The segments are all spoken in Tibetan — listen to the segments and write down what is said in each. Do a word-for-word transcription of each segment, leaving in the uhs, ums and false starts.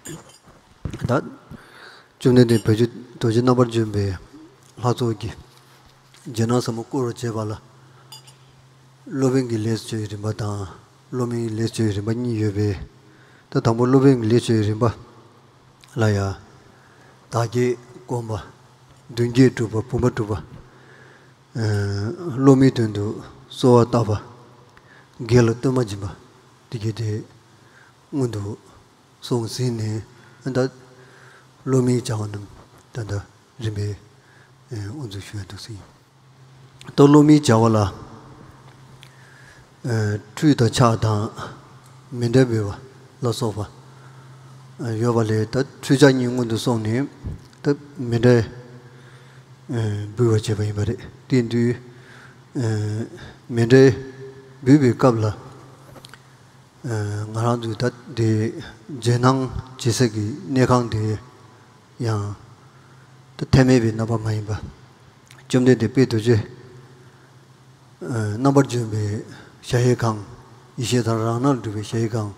ད་བཅོམ་ལྡན་འདས་བོད་ཀྱི་རྡོ་རྗེ་རྣམ་པར་འཇོམས་པའི་ལྷ་ཚོགས་ཀྱི་རྗེས་གནང་ཟབ་མོ་བསྐུར་བར་བྱེད་པ་ལ། སློབ་དཔོན་གྱི་ལས་བྱེད་རིམ་པ་དང་སློབ་མའི་ལས་བྱེད་རིམ་པ་གཉིས་ཡོད་པས། ད་དང་པོ་སློབ་དཔོན་གྱི་ལས་བྱེད་རིམ་པ་ལ་ཡང་། བདག་བསྐྱེད་བསྒོམ་པ། མདུན་བསྐྱེད་སྒྲུབ་པ། བུམ་པ་སྒྲུབ་པ། ཨ་སློབ་མའི་དོན་དུ་གསོལ་བ་བཏབ་པ། དགེ་ལ་བསྟོད་མ་སྦྱིན་པ། དེ་གྱིས་དེ་སྔོན་དུ་སོང་ཟིན་ནས། ད་སློབ་མའི་བྱ་བ་རྣམས་ད་ལྟ་རིམ་པས་ཨེ་དབུ་འཛུགས་ཞུ་ཡ་འདུག་ཟིན། ད་སློབ་མའི་བྱ་བ་ལ་ཨེ་ཁྲུས་དང་ཕྱག་དང་མཎྜལ་འབུལ་བ་ལ་སོགས་པ་ཨེ་ཡོད་པ་ལས། ད་ཁྲུས་ཕྱག་གཉིས་སྔོན་དུ་སོང་ནས། ད་མཎྜལ་ཨེ་འབུལ་བར་བྱེད་པ་ཡིན་པ་རེད། དེ་དུས་ཨེ་མཎྜལ་འབུལ་བའི་སྐབས་ལ། ཨ་ང་རང་ཚོས་ད་དེ་རྗེས་གནང་བྱེད་ས་གི་གནས་ཁང་དེ་ཡང་ད་ཐ་མལ་པའི་རྣམ་པ་མ་ཡིན་པ། བཅོམ་ལྡན་འདས་དཔལ་རྡོ་རྗེ་ཨ་རྣམ་པར་འཇོམས་པའི་གཞལ་ཡས་ཁང་། ཡེ་ཤེས་དང་རང་སྣང་ལ་གྲུབ་པའི་གཞལ་ཡས་ཁང་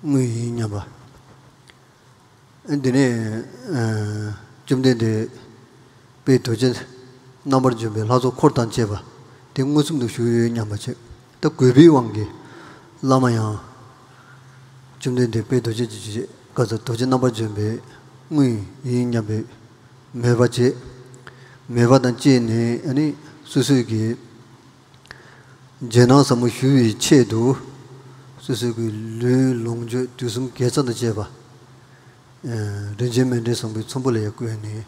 དངོས་ཡིན་སྙམ་པ། འདི་ནས་ཨ་བཅོམ་ལྡན་འདས་དཔལ་རྡོ་རྗེ་རྣམ་པར་འཇོམས་པའི་ལྷ་ཚོགས་འཁོར་དང་བཅས་པ་དེ་མངོན་སུམ་དུ་བཞུགས་ཡོད་སྙམ་པ་བྱས། ད་དགོས་པའི་དབང་གིས་བླ་མ་ཡང་བཅོམ་ལྡན་འདས་དཔལ་རྡོ་རྗེ་འཇིགས་བྱེད་ཀྱི་རྡོ་རྗེ་རྣམ་པར་འཇོམས་པའི་དངོས་ཡིན་སྙམ་པའི་མོས་པ་བྱས། མོས་པ་དང་བཅས་ནས་ཨ་ནི་སོ་སོས་ཀྱི་རྗེས་གནང་ཟབ་མོ་ཞུ་བའི་ཆེད་དུ། སོ་སོའི་གི་ལུས་ལོངས་སྤྱོད་དུས་གསུམ་དགེ་རྩ་དང་བཅས་པ། ཨ་རིན་ཆེན་མཎྜལ་བཟང་པོའི་ཚོམ་བུ་ལ་ཡང་བཀོད་ནས།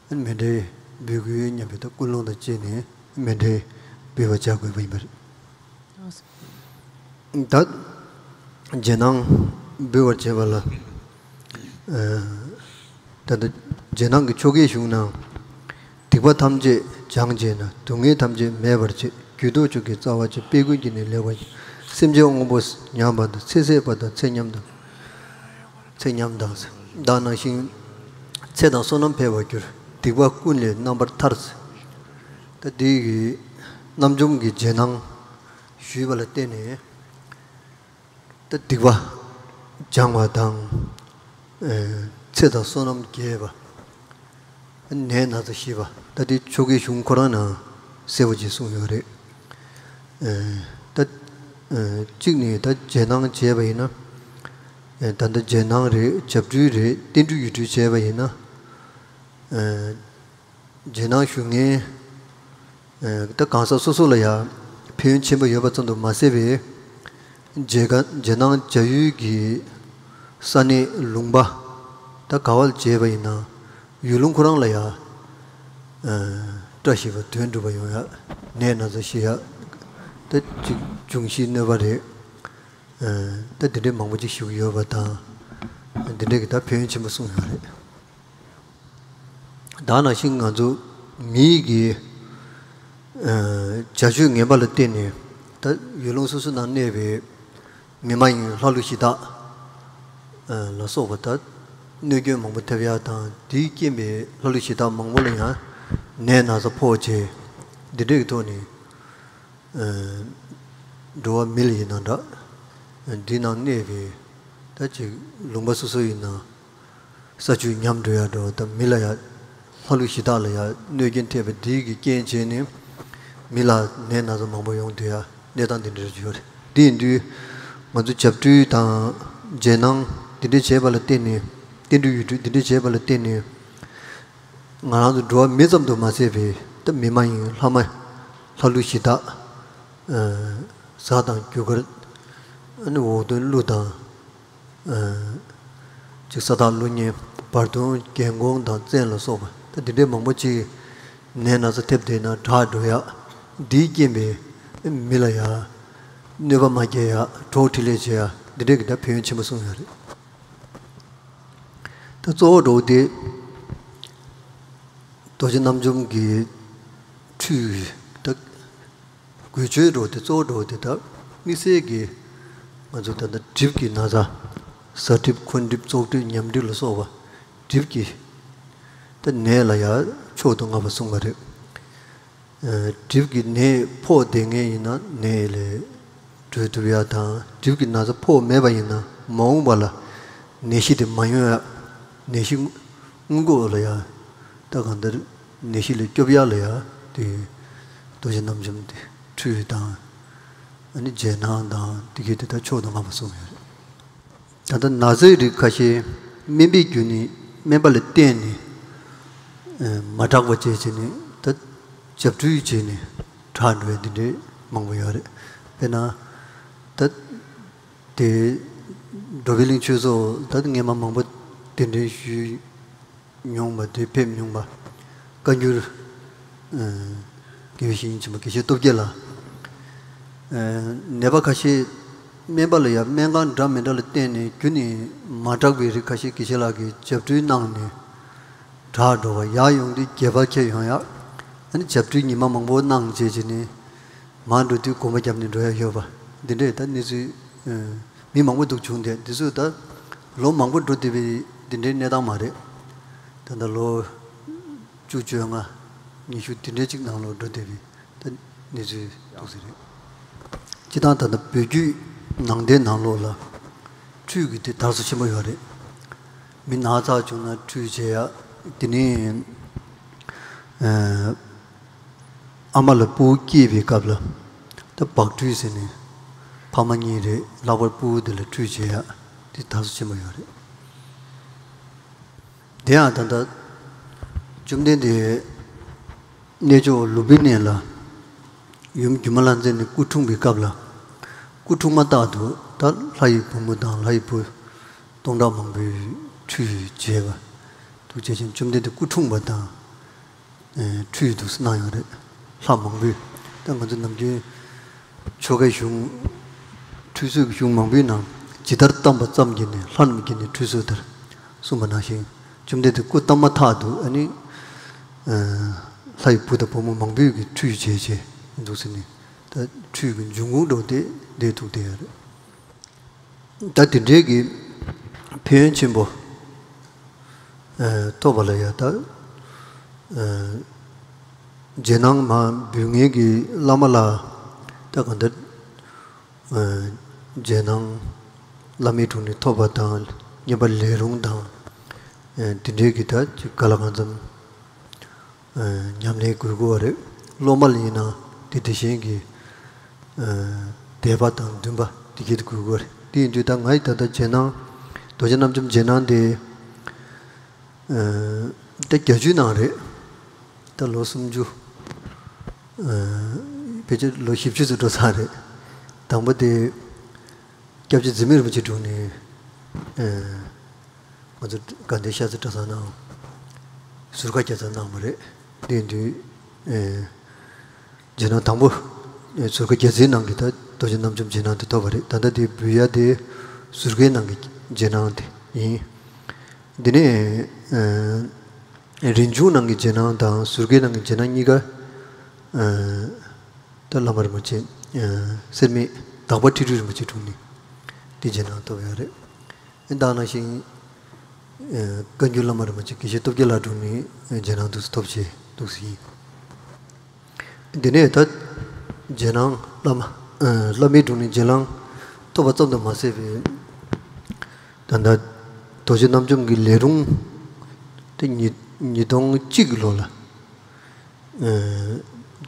ཨ་ནི་མཎྜལ་འབུལ་དགོས་སྙམ་པའི་ད་ཀུན་སློང་དང་བཅས་ནས་མཎྜལ་འབུལ་བར་བྱ་དགོས་པ་ཡིན་པ་རེད། ད་རྗེས་གནང་འབུལ་བར་བྱེད་པ་ལ། ཨ་ད་ལྟ་རྗེས་གནང་གི་ཆོ་གའི་གཞུང་ནང་། སྡིག་པ་ཐམས་ཅད་སྦྱངས་བྱས་ན། སྡུག་བསྔལ་ཐམས་ཅད་མེད་པར་བྱེད། རྒྱུད་སྟོབས་བཅུ་གི་རྩ་བ་བཅད། དཔེ་ཀུན་གྱིས་ནི་ལེགས་པར་བཤད། སེམས་ཅན་དབང་པོ་ཉམས་པ་དང་། ཚེ་ཟད་པ་དང་ཚེ་ཉམས་དང་། ཚེ་ཉམས་དང་། བདག་ནང་བཞིན་ཚེ་དང་བསོད་ནམས་འཕེལ་བར་འགྱུར། སྡིག་པ་ཀུན་ལས་རྣམ་པར་ཐར། ད་འདི་གི་རྣམ་འཇོམས་ཀྱི་རྗེས་གནང་ཞུས་པ་ལ་བརྟེན་ནས། ད་སྡིག་པ་སྦྱང་བ་དང་། ཨེ་ཚེ་དང་བསོད་ནམས་རྒྱས་པ། ནད་ན་ཚ་ཞི་བ། ད་དེ་ཆོ་གའི་གཞུང་ཁོ་རང་ནང་གསལ་པོ་ཅིག་གསུངས་ཡོད་རེད། ཨེ་ད་ཨེ་གཅིག་ནས་ད་རྗེས་གནང་བྱས་པ་ཡིན་ན། ཨེ་ད་ལྟ་རྗེས་གནང་རེད། བྱབས་ཁྲུས་རེད། བསྟན་འགྲོའི་ཡིག་འབྲུ་བྱས་པ་ཡིན་ན། ཨེ་རྗེས་གནང་ཞུ་མཁན་ཨེ་ད་གང་ཟག་སོ་སོ་ལ་ཡང་ཕན་ཡོན་ཆེན་པོ་ཡོད་པ་ཙམ་དུ་མ་ཟད་པའི། རྗེས་ག་རྗེས་གནང་བྱ་ཡུལ་གྱི་ས་གནས་ལུང་པ་ད་ག་བ་ལ་བྱས་པ་ཡིན་ན། ཡུལ་ལུང་ཁོ་རང་ལ་ཡང་ཨེ་བཀྲ་ཤིས་པ་དོན་འགྲུབ་པ་ཡོང་ཡ། ནད་ན་ཚ་ཞི་ཡ། ད་ཅིག་འབྱུང་བཞིའི་གནོད་པ་རེད། ཨེ་ད་འདི་འདྲའི་མང་པོ་ཅིག་ཞུ་གི་ཡོད་པ་དང་། འདི་འདྲའི་གི་ད་ཕན་ཡོན་ཆེན་པོ་གསུངས་ཡོད་རེད། ད་ནང་བཞིན་ང་ཚོ་མིའི་གི་ཨ་བྱ་སྤྱོད་ངན་པ་ལ་བརྟེན་ནས། ད་ཡུལ་ལུང་སོ་སོ་ནང་གནས་པའི་མི་མ་ཡིན་ལྷ་ཀླུ་གཞི་བདག་ཨ་ལ་སོགས་པ་ད་གནོད་སྐྱོན་མང་པོ་ཐེབས་ཡ་དང་། དེའི་རྐྱེན་པས་ལྷ་ཀླུ་གཞི་བདག་མང་པོ་ལ་ཡང་ནད་ན་ཚ་ཕོག་བྱས། འདི་འདྲའི་གི་ཐོག་ནས་ཨ་འགྲོ་བ་མི་ལ་ཡིན་ན་འདྲ། འདི་ནང་གནས་པའི་ད་ཅིག་ལུང་པ་སོ་སོ་ཡིན་ན། ས་ཆུ་ཉམས་འགྲོ་ཡ་འགྲོ། ད་མི་ལ་ཡ་ལྷ་ཀླུ་གཞི་བདག་ལ་ཡ་གནོད་སྐྱོན་ཐེབས་པ་འདི་གི་རྐྱེན་བྱས་ནས། མི་ལ་ནད་ན་ཚ་མང་པོ་ཡོང་སྡོད་ཡ་གནས་སྟངས་འདི་འདྲ་ཡོད་རེད། འདི་ཡིན་དུས་ང་ཚོ་བྱབས་ཁྲུས་དང་རྗེས་གནང་འདི་འདྲ་བྱས་པ་ལ་བརྟེན་ནས། བསྟན་འགྲོའི་ཡིག་འབྲུ་འདི་འདྲ་བྱས་པ་ལ་བརྟེན་ནས། ང་རང་ཚོ་འགྲོ་བ་མི་ཙམ་དུ་མ་ཟད་པའི་ད་མི་མ་ཡིན་ལྷ་མ་ལྷ་ཀླུ་གཞི་བདག་ཨ་གཟའ་དང་རྒྱུ་སྐར། ཨ་ནི་འོག་གདོན་ཀླུ་དང་། ཨ་ཅིག་ས་བདག་ཀླུ་གཉན། བར་གདོན་རྒྱལ་འགོང་དང་བཙན་ལ་སོགས་པ། ད་འདི་འདྲའི་མང་པོ་ཅིག་ནད་ན་ཚ་ཐེབས་བསྡད་ན་དྲག་འགྲོ་ཡ། འདིའི་རྐྱེན་པས་མི་ལ་ཡ་གནོད་པ་མ་སྐྱེལ་ཡ། གྲོགས་འཕྲིན་ལས་བྱེད་ཡ། འདི་འདྲའི་གི་ད་ཕན་ཡོན་ཆེན་པོ་གསུངས་ཡོད་རེད། ད་གཙོ་བོ་འགྲོ་དེ་རྡོ་རྗེ་རྣམ་འཇོམས་ཀྱི་ཁྲུས་ད་དགོས་ཆེད་འགྲོ་དེ། གཙོ་བོ་འགྲོ་དེ་ད་དམིགས་བསལ་གྱི་ང་ཚོ་ད་ལྟ་གྲིབ་ཀྱི་ན་ཚ། གཟའ་གྲིབ་འཁོན་གྲིབ་བཙོག་གྲིབ་ཉམས་གྲིབ་ལ་སོགས་པ་གྲིབ་ཀྱི་ད་ནད་ལ་ཡ་མཆོག་ཏུ་བསྔགས་པ་གསུངས་པ་རེད། ཨ་གྲིབ་ཀྱི་ནད་ཕོག་བསྡད་མཁན་ཡིན་ན་ནད་ལས་གྲོལ་ཐུབ་ཡ་དང་། གྲིབ་ཀྱི་ན་ཚ་ཕོག་མེད་པ་ཡིན་ན་མ་འོངས་པ་ལ་ ནད་གཞི་དེ་མ་ཡོང་ཡ། ནད་གཞི་སྔོན་འགོག་ལ་ཡ། ད་གང་ལྟར་ནད་གཞི་ལས་སྐྱོབ་ཡ་ལ་ཡ་དེ་རྡོ་རྗེ་རྣམ་འཇོམས་དེ་ཁྲུས་དང་ཨ་ནི་རྗེས་གནང་དང་དེ་གའི་དེ་ད་མཆོག་ཏུ་བསྔགས་པ་གསུངས་ཡོད་རེད། ད་ལྟ་ན་ཚའི་རིགས་ཁ་ཤས་སྨན་པའི་བརྒྱུད་ནས་སྨན་པ་ལ་བསྟེན་ནས་མ་དྲག་པ་བྱས་བྱས་ནས་ད་བྱབས་ཁྲུས་བྱས་ནས་དྲག་འགྲོ་ཡ་དེ་འདྲའི་མང་པོ་ཡོད་རེད། དཔེར་ན་ད། དེ་འགྲོ་བའི་གླིང་ཆོས་ཚོགས་ད་ལྟ་སྔས་མ་མང་པོ་གདན་འདྲེན་ཞུས་མྱོང་བ་དེ་ཕེབས་མྱོང་བ་བཀའ་འགྱུར་དགེ་བའི་བཤེས་གཉེན་ཆེན་པོ་དགེ་བཤེས་སྟོབས་རྒྱལ་ལགས། ནད་པ་ཁ་ཤས་སྨན་པ་ལ་ཡང་སྨན་ཁང་འདྲ་མི་འདྲ་ལ་བསྟེན་ནས་རྒྱུ་ནི་མ་དྲག་པའི་རིགས་ཁ་ཤས་དགེ་བཤེས་ལགས་ཀྱིས་བྱབས་ཁྲུས་གནང་ནས་དྲག་འགྲོ་བ་ཡར་ཡོང་དུས་རྒྱས་པ་ཁྱེར་ཡོང་ཡ། ཨ་ནི་བྱབས་ཁྲུས་ཉི་མ་མང་པོ་གནང་བྱས་བྱས་ནས། མར་འགྲོ་དུས་སྒོམ་པ་བརྒྱབ་ནས་འགྲོ་ཡ་ཡོད་པ། འདི་འདྲས་ད་གནས་ཚུལ་མི་མང་པོ་འདུག་བྱུང་སྟེ། འདི་ཚོས་ད་ལོ་མང་པོ་འགྲོ་བསྡད་པའི་འདི་འདྲའི་གནས་སྟངས་མ་རེད། ད་ལྟ་ལོ་བཅུ་བཅོ་ལྔ་ཉི་ཤུ་འདི་འདྲའི་གཅིག་ནང་ལོགས་འགྲོ་བསྡད་པའི་ད་གནས་ཚུལ་འདུག་ཟེར་རེད། སྤྱིར་བཏང་ད་ལྟ་བོད་བརྒྱུད་ནང་བསྟན་ནང་ལོགས་ལ་ཁྲུས་ཀྱི་དེ་དར་སོ་ཆེན་པོ་ཡོད་རེད། མི་ན་ཚ་བྱུང་ན་ཁྲུས་བྱེད་ཡ། དེ་ནས། ཨ་མ་ལ་ཕྲུ་གུ་སྐྱེས་པའི་སྐབས་ལ་ད་བག་ཁྲུས་ཟེར་ནས་ཕ་མ་གཉིས་རེད། ལྷག་པར་ཕྲུ་གུ་དེ་ལ་ཁྲུས་བྱེད་ཡ་དེ་དར་སོ་ཆེན་པོ་ཡོད་རེད། དེ་ཡང་ད་ལྟ་བཅོམ་ལྡན་འདས་གནས་མཆོག་ལུམྦི་ནི་ལ་ཡུམ་སྒྱུ་མ་ལྷ་མཛེས་ནས་སྐུ་འཁྲུངས་པའི་སྐབས་ལ་སྐུ་འཁྲུངས་མ་ཐག་ཏུ་ད་ལྷ་ཡི་བུ་མོ་དང་ལྷ་ཡི་བུ་སྟོང་ཕྲག་མང་པོས་ཁྲུས་བྱས་པ་འདུག་བྱས་ཤིང་བཅོམ་ལྡན་འདས་སྐུ་འཁྲུངས་པ་དང་། ཨེ་ཁྲུས་འདུག་སེ་གནང་ཡོད་རེད། ལྷ་མང་པོས། ད་ང་ཚོ་ནམ་རྒྱུན་ཆོ་གའི་གཞུང་། ཁྲུས་གསོལ་གྱི་གཞུང་མང་པོའི་ནང་ཇི་ལྟར་བལྟམས་པ་ཙམ་གྱིས་ནི་ལྷ་རྣམས་ཀྱིས་ནི་ཁྲུས་གསོལ་ལྟར་གསུངས་པ་ནང་བཞིན་བཅོམ་ལྡན་འདས་སྐུ་བལྟམས་མ་ཐག་ཏུ་ཨ་ནི་ཨེ་ལྷ་ཡི་བུ་དང་བུ་མོ་མང་པོས་ཀྱིས་ཁྲུས་བྱས་བྱས་འདུག་སེ་ནི་ད་ཁྲུས་ཀྱི་འབྱུང་ཁུངས་འདྲ་བོ་དེ་འདིར་ཐུག་བསྡད་ཡོད་རེད། ད་དེ་འདྲའི་གི་ཕན་ཡོན་ཆེན་པོ་ཨ་ཐོབ་པ་ལ་ཡ་ད་ཨ་རྗེས་གནང་མར་འབུལ་མཁན་གྱི་བླ་མ་ལ་ད་གང་ལྟར་ཨ་རྗེས་གནང་བླ་མའི་དྲུང་ནས་ཐོབ་པ་དང་བསྙེན་པ་ལས་རུང་དང་ཨ་དེ་འདྲའི་གི་ད་ཅིག་ག་ལ་གང་འཚམ། ཨ་ཉམས་ལེན་དགོས་དགོས་པ་རེད། སློབ་མ་ལ་ཡིན་ན་དེ་དེ་བཞིན་གྱི་ཨ་དད་པ་དང་འདུན་པ་དེ་གྱིས་དགོས་དགོས་པ་རེད། དེ་ཡིན་དུས་ད་ང་ཡི་ད་ལྟ་རྗེས་གནང་རྡོ་རྗེ་རྣམ་འཇོམས་རྗེས་གནང་དེ་ཨ་ད་བརྒྱད་ཅུའི་ནང་རེད། ད་ལོ་སུམ་ཅུ་ཨ་ཕལ་ཆེར་ལོ་བཞི་བཅུ་ཙམ་འགྲོ་ཚར་རེད། དང་པོ་དེ་སྐྱབས་རྗེ་འཛིན་མའི་རིན་པོ་ཆེའི་དྲུང་ནས་ཨ་ང་ཚོ་དགའ་ལྡན་ཤར་རྩེ་གྲྭ་ཚང་ནང་ཟུར་བཀའ་རྒྱག་ཙམ་གནང་བ་རེད། དེ་དུས་ཨེ་རྗེས་གནང་དང་པོ་ཨེ་ཟུར་བཀའ་རྒྱག་རྩིས་ནང་གི་ད་རྡོ་རྗེ་རྣམ་འཇོམས་རྗེས་གནང་དེ་ཐོབ་པ་རེད། ད་ལྟ་དེ་འབུལ་ཡ་དེ་ཟུར་བཀའི་ནང་གི་རྗེས་གནང་དེ་ཡིན། འདི་ནས་ཨེ་རིན་འབྱུང་ནང་གི་རྗེས་གནང་དང་ཟུར་བཀའི་ནང་གི་རྗེས་གནང་གཉིས་ཀ་ཨེ་ད་བླ་མ་རིན་པོ་ཆེ་ཨེ་སེར་སྨད་དག་པ་ཁྲི་སྤྲུལ་རིན་པོ་ཆེའི་དྲུང་ནས་དེ་རྗེས་གནང་ཐོབ་ཡོད་རེད། ཨེ་ད་ནང་བཞིན་ཨེ་བཀའ་འགྱུར་བླ་མ་རིན་པོ་ཆེ་དགེ་བཤེས་སྟོབས་རྒྱལ་ལགས་དྲུང་ནས་ཨེ་རྗེས་གནང་འདུག་སེ་ཐོབ་བྱས་འདུག་སེ་ཡིན། འདི་ནས་ད་རྗེས་གནང་བླ་མ་ཨེ་བླ་མའི་དྲུང་ནས་རྗེས་གནང་ཐོབ་པ་ཙམ་དུ་མ་ཟད་པའི་ད་ལྟ་རྡོ་རྗེ་རྣམ་འཇོམས་ཀྱི་ལས་རུང་དེ་ཉིས་ཉིས་སྟོང་གཅིག་གི་ལོ་ལ་ཨེ་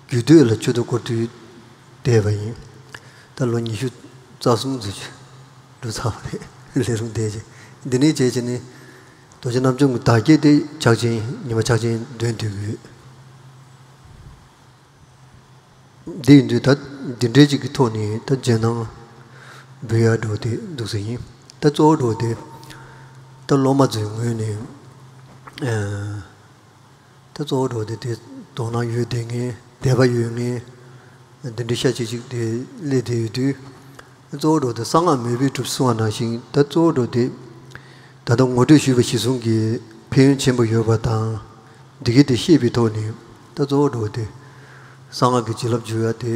རྒྱུད་སྟོད་ལ་ཆོས་ཐོག་སྐོར་དུས་བསྡད་པ་ཡིན། ད་ལོ་ཉི་ཤུ་རྩ་གསུམ་ཙམ་ཅིག་འགྲོ་ཚར་བ་རེད། ལས་རུང་བསྡད་རྗེས་འདི་ནས་བྱས་བྱས་ནས་རྡོ་རྗེ་རྣམ་འཇོམས་ཀྱི་བདག་བསྐྱེད་དེ་ཕྱག་ཆེན་ཉི་མ་ཕྱག་ཆེན་འདོན་སྡོད་ཀྱི་ཡོད། འདི་ཡིན་དུས་ད་འདི་འདྲའི་ཅིག་གི་ཐོག་ནས་ད་རྗེས་གནང་འབུལ་ཡག་འགྲོ་དེ་འདུག་སེ་ཡིན། ད་གཙོ་བོ་འགྲོ་དེ་ད་སློབ་མ་ཚོའི་ངོས་ནས་ཨ་ད་གཙོ་བོ་འགྲོ་དེ་དེ་དོ་སྣང་ཡོད་དེ་ངས་དད་པ་ཡོད་ངས་འདི་འདྲའི་ཤ་ཅིག་ཅིག་དེ་སླེབས་དེ་ཡོད་དུས། གཙོ་བོ་འགྲོ་དེ་གསང་སྔགས་མོས་པས་གྲུབ་གསུང་བ་ནང་བཞིན་ད་གཙོ་བོ་འགྲོ་དེ་ད་ལྟ་ངོ་སྤྲོད་ཞུས་པ་གཞིར་བཟུང་གིས་ཕན་ཡོན་ཆེན་པོ་ཡོད་པ་དང་། འདི་གའི་དེ་ཤེས་པའི་ཐོག་ནས་ད་གཙོ་བོ་འགྲོ་དེ་གསང་སྔགས་ཀྱི་བྱིན་རླབས་འཇུག་ཡ་དེ་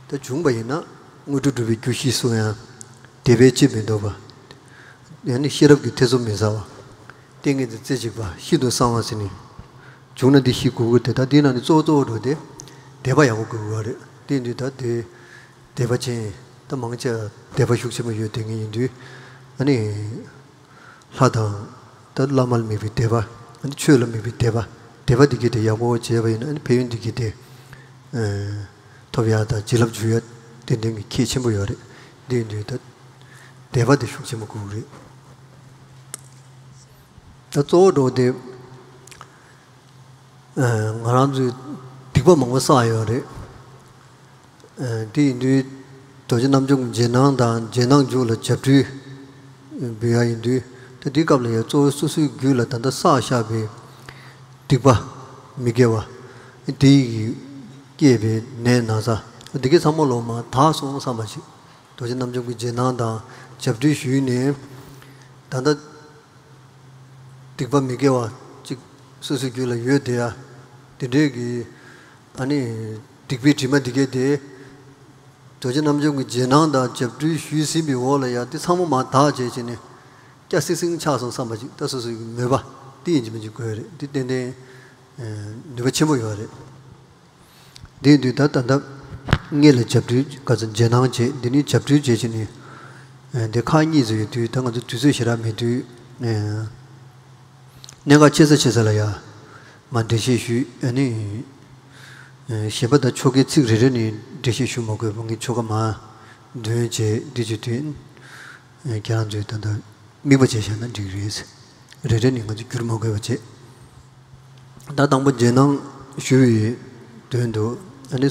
ད་བྱུང་པ་ཡིན་ན་དངོས་གྲུབ་སྒྲུབ་པའི་རྒྱུ་གཞིར་བཟུང་ཡ། དད་པས་ཅི་མི་འདོད་པ། ཡང་ན་ཤེས་རབ་ཀྱི་ཐེ་ཚོམ་མི་ཟ་བ། ཏིང་ངེ་འཛིན་རྩེ་གཅིག་པ་ཤིན་ཏུ་གསང་བ་ཟེར་ནས། བྱུང་ན་འདི་ཤེས་དགོས་ཀྱི་རེད། ད་འདིའི་ནང་ནས་གཙོ་བོ་གཙོ་བོ་འགྲོ་དེ་དད་པ་ཡག་པོ་དགོས་ཀྱི་རེད། དེ་ཡིན་དུས་ད་དེ་དད་པ་ཅན་ད་མང་ཆེ་བ་དད་པ་ཤུགས་ཆེན་པོ་ཡོད་དེ་ངེས་ཡིན་དུས་ཨ་ནི་ ལྷ་དང་། ད་བླ་མ་ལ་དམིགས་པའི་དད་པ། ཨ་ནི་ཆོས་ལ་དམིགས་པའི་དད་པ། དད་པ་འདི་གས་དེ་ཡག་པོ་བྱས་པ་ཡིན་ན། ཨ་ནི་ཕན་ཡོན་འདི་གས་དེ་ཨ་ཐོབ་ཡ་དང་བྱིན་རླབས་འཇུག་ཡ་ཏན་ཏན་གྱི་ཁྱད་ཆེན་པོ་ཡོད་རེད། འདི་ཡིན་དུས་ད་དད་པ་དེ་ཤུགས་ཆེན་པོ་དགོས་ཀྱི་རེད། ད་གཙོ་བོ་འགྲོ་དེ། ང་རང་ཚོས་སྡིག་པ་མང་པོ་བསགས་ཡོད་རེད། དེ་ཡིན་དུས་རྡོ་རྗེ་རྣམ་འཇོམས་ཀྱི་རྗེས་གནང་དང་རྗེས་གནང་མཇུག་ལ་བྱབས་ཁྲུས་འབུལ་ཡ་ཡིན་དུས། ད་འདིའི་སྐབས་ལ་ཡང་གཙོ་བོ་སོ་སོའི་རྒྱུད་ལ་ད་ལྟ་བསགས་བཞག་པའི་སྡིག་པ་མི་དགེ་བ། དེ་ཡིས་བསྐྱེད་པའི་ནད་ན་ཚ་འདི་གའི་ཚང་མ་ལོག་མ་དག་སོང་བསམ་པ་ཞིག་རྡོ་རྗེ་རྣམ་འཇོམས་ཀྱི་རྗེས་གནང་དང་བྱབས་ཁྲུས་ཞུས་ནས། ད་ལྟ་སྡིག་པ་མི་དགེ་བ་ཅིག་སོ་སོའི་རྒྱུད་ལ་ཡོད་དེ་ཡ། དེ་འདྲའི་གི་ཨ་ནི་སྡིག་པའི་དྲི་མ་འདི་གས་དེ། རྡོ་རྗེ་རྣམ་འཇོམས་ཀྱི་རྗེས་གནང་དང་བྱབས་ཁྲུས་ཞུས་ཟིན་པའི་འོག་ལ་ཡ་དེ་ཚང་མ་མར་དག་བྱས་བྱས་ནས་སྐྱ་སིང་སིང་ཆགས་སོང་བསམ་པ་ཅིག་ད་སོ་སོའི་གི་མོས་པ་དེ་ཡིན་གཅིག་མིན་གཅིག་དགོས་རེད། དེ་ཏན་ཏན་ནུས་པ་ཆེན་པོ་ཡོད་རེད། དེ་ཡིན་དུས་ད་ད་ལྟ་སྔོན་ལ་བྱབས་ཁྲུས་ག་ཚོད་རྗེས་གནང་བྱས། འདི་ནི་བྱབས་ཁྲུས་བྱས་བྱས་ནས་འདི་ཁག་གཉིས་ཚོ་ཡོད་དུས། ད་ང་ཚོ་དུས་ཚོད་ཞེ་དྲག་མེད་དུས། གནད་འགག་ཆེ་ས་ཆེ་ས་ལ་ཡ་མར་འགྲེལ་བཤད་ཞུས། ཨ་ནི་གཞན་པ་དང་ཆོ་གའི་ཚིག་རེ་རེ་ནས་འགྲེལ་བཤད་ཞུ་མ་དགོས་པ། ངས་ཆོ་ག་མར་འདོན་བྱས་འདི་བྱེད་དུས། ཁྱེད་རང་ཚོས་ད་ལྟ་དམིགས་པ་བྱས་བཞག་ན་འགྲིག་རེད། རེ་རེ་ནས་ང་ཚོ་བསྒྱུར་མ་དགོས་པ་བྱས། ད་དང་པོ་རྗེས་གནང་ཞུ་བའི་དོན་དུ། ཨ་ནི་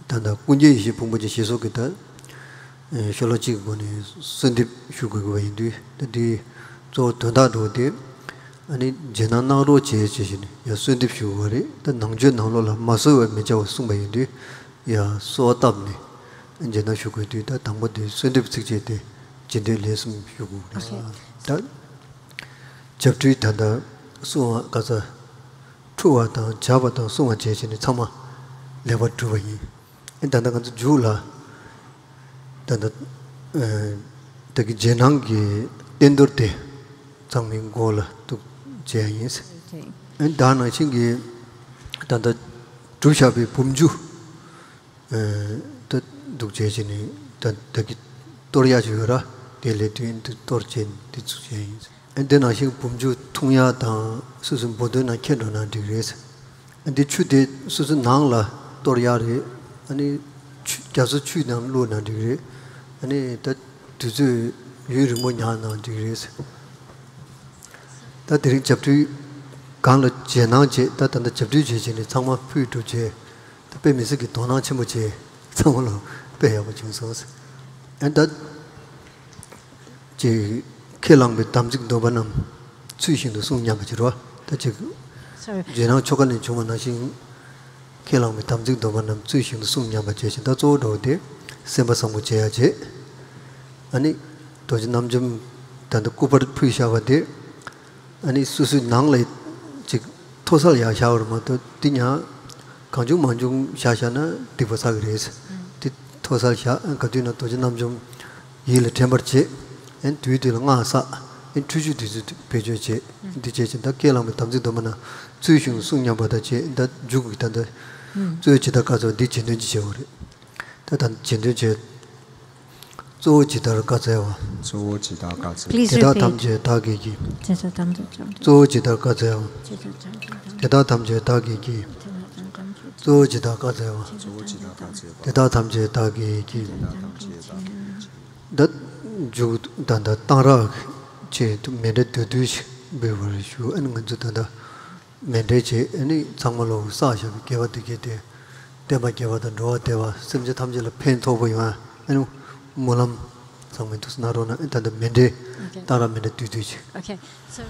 ད་ལྟ་ཀུན་མཁྱེན་ཡེ་ཤེས་ཕུང་པོ་ཆེན་ཞེས་སོགས་ཀྱི་ད་ཤོ་ལོ་ཀ་གི་སྒོ་ནས་གསོལ་འདེབས་ཞུ་དགོས་ཀྱི་བ་ཡིན་དུས། ད་འདི་གཙོ་བོ་དོན་དག་འགྲོ་དེ། ཨ་ནི་རྗེས་གནང་གནང་རོགས་བྱེད་ཅེས་བྱས་ནས་ཡང་གསོལ་འདེབས་ཞུ་དགོས་པ་རེད། ད་ནང་ཆོས་ནང་ལོགས་ལ་མ་གསོལ་བར་མི་བྱ་བར་གསུངས་པ་ཡིན་དུས། ཡང་གསོལ་བ་བཏབ་ནས་རྗེས་གནང་ཞུ་དགོས་དུས། ད་དང་པོ་དེ་གསོལ་འདེབས་ཚིགས་བཅད་དེ་རྗེས་ཟློས་ལན་གསུམ་ཞུ་དགོས་རེད། ད་བྱབས་ཁྲུས་ད་ལྟ་གསུང་བ་ག་ཚ། འཁྲུ་བ་དང་བྱབས་པ་དང་གསུང་བ་བཅས་བྱས་ནས་ཚང་མ་ལེགས་པར་གྲུབ་པ་ཡིན། ཨེ་ད་ལྟ་ང་ཚོ་མཇུག་ལ་ད་ལྟ་ཨེ་ད་གི་རྗེས་གནང་གི་རྟེན་གཏོར་དེ་ཚང་མའི་མགོ་ལ་གཏུགས་བྱས་ཡིན། ཨེ་ད་ནང་བཞིན་གྱི་ད་ལྟ་གྲུབ་བཞག་པའི་བུམ་ཆུ། ད་འདུག་བྱས་བྱས་ནས་ད་ད་གི་གཏོར་ཡག་ཅིག་ཡོད་ར། དེ་ལས་དུས་འདི་གཏོར་བྱས་ནས་འདི་ཚུགས་བྱས་ཡིན། ཨ་འདི་ནང་བཞིན་བུམ་ཆུ་འཐུང་ཡག་དང་སོ་སོའི་འབོལ་གདན་ནང་འཁྱེར་འགྲོ་ན་འགྲིག་རེད། ཨ་འདི་ཆུ་དེ་སོ་སོའི་ནང་ལ་གཏོར་ཡག་རེད། ཨ་ནི་ཆུ་རྒྱ་མཚོ་ཆུའི་ནང་བླུགས་ན་འགྲིག་རེད། ཨ་ནི་ད་དུས་ཚོད་ཡུན་རིང་པོ་ཉར་ན་འགྲིག་རེད། ད་དེ་རིང་བྱབས་ཁྲུས་སྒང་ལ་རྗེས་གནང་བྱས། ད་ད་ལྟ་བྱབས་ཁྲུས་བྱས་བྱས་ནས་ཚང་མ་ཕུད་གྲུབ་བྱས། ད་དཔེ་མི་སྲིད་ཀྱི་དོ་སྣང་ཆེན་པོ་བྱས། ཚང་མ་ལ་དཔེ་ཡག་པོ་བྱུང་སོང་། ཨ་ད་ཅིག་ཁས་བླངས་པའི་དམ་ཚིག་སྡོམ་པ་རྣམས་ཚུལ་བཞིན་དུ་བསྲུང་སྙམ་པ་བྱེད་རོགས། ད་ཅིག་Sorry. རྗེས་གནང་ཆོ་ག་ནས་བྱུང་བ་ནང་བཞིན། ཁས་བླངས་པའི་དམ་ཚིག་སྡོམ་པ་རྣམས་ཚུལ་བཞིན་དུ་བསྲུང་སྙམ་པ་བྱས་ཤིང་། ད་གཙོ་བོ་འགྲོ་བ་དེ་སེམས་པ་བཟང་པོ་བྱེད་ཡ་བྱེད། ཨ་ནི་རྡོ་རྗེ་རྣམ་འཇོམས་ད་ལྟ་སྐུ་པར་ཕུལ་བཞག་པ་དེ། ཨ་ནི་སོ་སོའི་ནང་ལ་ཅིག་མཐོ་སར་ཡར་བཞག་པར་མ་གཏོགས། དེ་ཡང་གང་བྱུང་མང་བྱུང་བཞག་བཞག་ན་སྡིག་པ་བསགས་ཀྱི་རེད། དེ་མཐོ་སར་བཞག། ག་དུས་ན་རྡོ་རྗེ་རྣམ་འཇོམས་ཡིད་ལ་དྲན་པར་བྱེད། ཨ་ནི་དུས་དུས་ལ་སྔགས་བསགས། ཨ་ནི་ཁྲུས་ཆུ་དུས་ཚོད་བེད་སྤྱོད་བྱེད། འདི་བྱས་ཅིང་ད་ཁས་བླངས་པའི་དམ་ཚིག་སྡོམ་པ་རྣམས་ཚུལ་བཞིན་བསྲུང་སྙམ་པ་དང་བཅས། ད་མཇུག་གི་ད་ལྟ་གཙོ་བོ་ཇི་ལྟར་བཀའ་སྩལ་པ་འདི་རྗེས་ཟློས་ཅིག་བྱེད་དགོས་རེད། ད་ད་རྗེས་ཟློས་བྱེད། གཙོ་བོ་ཇི་ལྟར་བཀའ་སྩལ་པ། གཙོ་བོ་ཇི་ལྟར་བཀའ་སྩལ། Please དེ་དག repeat. ཐམས་ཅད་བདག་གིས་བགྱི། དེ་དག་ཐམས་ཅད་བདག་གིས་བགྱི། གཙོ་བོ་ཇི་ལྟར་བཀའ་སྩལ་པ། དེ་དག་ཐམས་ཅད་བདག་གིས་བགྱི། གཙོ་བོ་ཇི་ལྟར་བཀའ་སྩལ་པ། དེ་དག་ཐམས་ཅད་བདག་གིས་བགྱི། ད་མཇུག་ད་ད་གཏང་རག་ཆེད་དུ་མཎྜལ་བསྡུ་བསྡུ་ཞིག་འབུལ་བར་ཞུ། ཨ་ནི་ང་ཚོ་ད་ལྟ་མཎྜལ་བྱེད། ཨ་ནི་ཚང་མ་ལོ་བསགས་བཞག་པའི་དགེ་བ་འདི་གས་དེ། བསྟན་པ་རྒྱས་པ་དང་འགྲོ་བ་བདེ་བ། སེམས་ཅན་ཐམས་ཅད་ལ་ཕན་ཐོགས་པ་ཡོང་བ། ཨ་ནི་སྨོན་ལམ་ཚང་མས་འདུག་གནང་རོགས་གནང་། ཨ་ད་ལྟ་མཎྜལ། Okay. གཏང་རག་མཎྜལ་བསྡུ་བསྡུ་ཞིག Okay. So